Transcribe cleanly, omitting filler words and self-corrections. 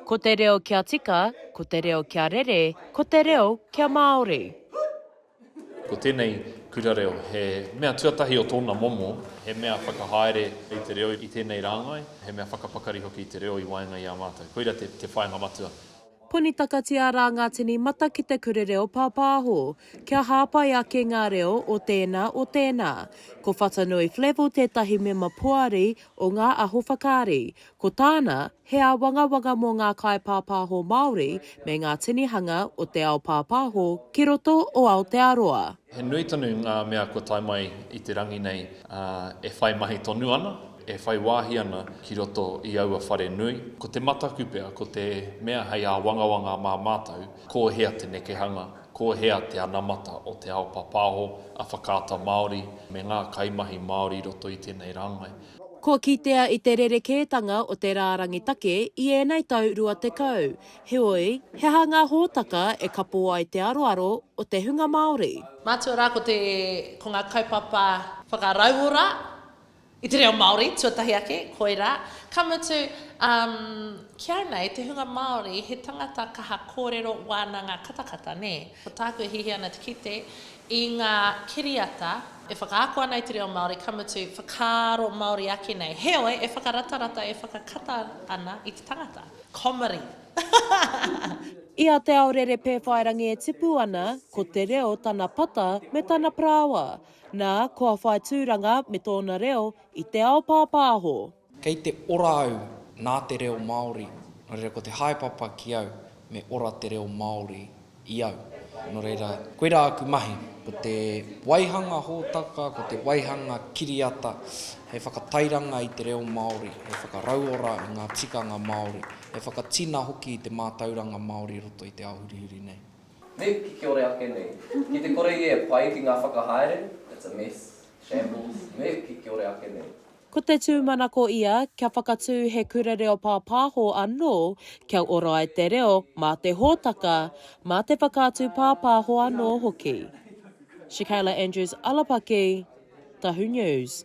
Ko te reo kia tika, ko te reo kia rere, ko te reo kia Māori. Ko tēnei kura reo he mea tuatahi o tōna momo, he mea whakahaere i te reo i tēnei rāngai, he mea whakapakari hoki i te reo i waenga i a mātou. Koira te whāinga matua. Ponitakatia rā ngā tini mata ki te kura reo pāpāho, kia hāpai ake ngā reo o tēnā o tēnā. Ko Whatanui Flavell tētahi mema poari o Ngā Aho Whakaari. Ko tāna, He āwangawanga mō ngā kaipāpāho Māori me ngā tinihanga o te ao pāpāho ki roto o Aotearoa. He nui tonu ngā mea kua tae mai i te rangi nei, ā, e whai mahi tonu ana, e whai wāhi ana ki roto i aua whare nui. Ko te mataku pea, ko te mea hei āwangawanga mā mātou, ko hea te nekehanga, ko hea te anamata o te ao pāpāho a Whakaata Māori me ngā kaimahi Māori i roto i tēnei rāngai. Kua kitea i te rerekētanga o te rārangi take i ēnei tau 20, heoi, he aha ngā hōtaka e kapo ai te aroaro o te hunga Māori? Mātua rā ko te, ko ngā kaupapa whakarauora i te reo Māori, tuatahi ake, koirā. Ka mutu, um, ki au nei, te hunga Māori, he tangata kaha kōrero, wānanga, katakata, nē? Ko tāku e hiahia ana te kite, i ngā kiriata e whakaako ana i te reo Māori, ka mutu, whakaaro Māori ake nei. Heoi, e whakaratarata, e whakakata ana i te tangata. Comedy. I a Te Aorere Pēwhairangi e tipu ana, ko te reo tana pata me tana parāoa. Nā, kua whai tūranga me tōna reo i te ao pāpāho. Kei te ora au nā te reo Māori, nō reira ko te haepapa ki au me ora te reo Māori i au. Nō reira, koirā aku mahi, ko te waihanga hōtaka, ko te waihanga kiriata hei whakatairanga i te reo Māori, hei whakarauora i ngā tikanga Māori, hei whakatina hoki i te mātauranga Māori i roto i te ao hurihuri nei. Me kikiore ake nei. Ki te kore ia e pai ki ngā whakahaere, it's a mess, shambles, me kikiore ake nei. Ko te tūmanako ia kia whakatū he kura reo pāpāho anō kia ora ai te reo mā te hōtaka, mā te whakaatu pāpāho anō hoki. Shakayla Andrews Alapaki, Tahu News.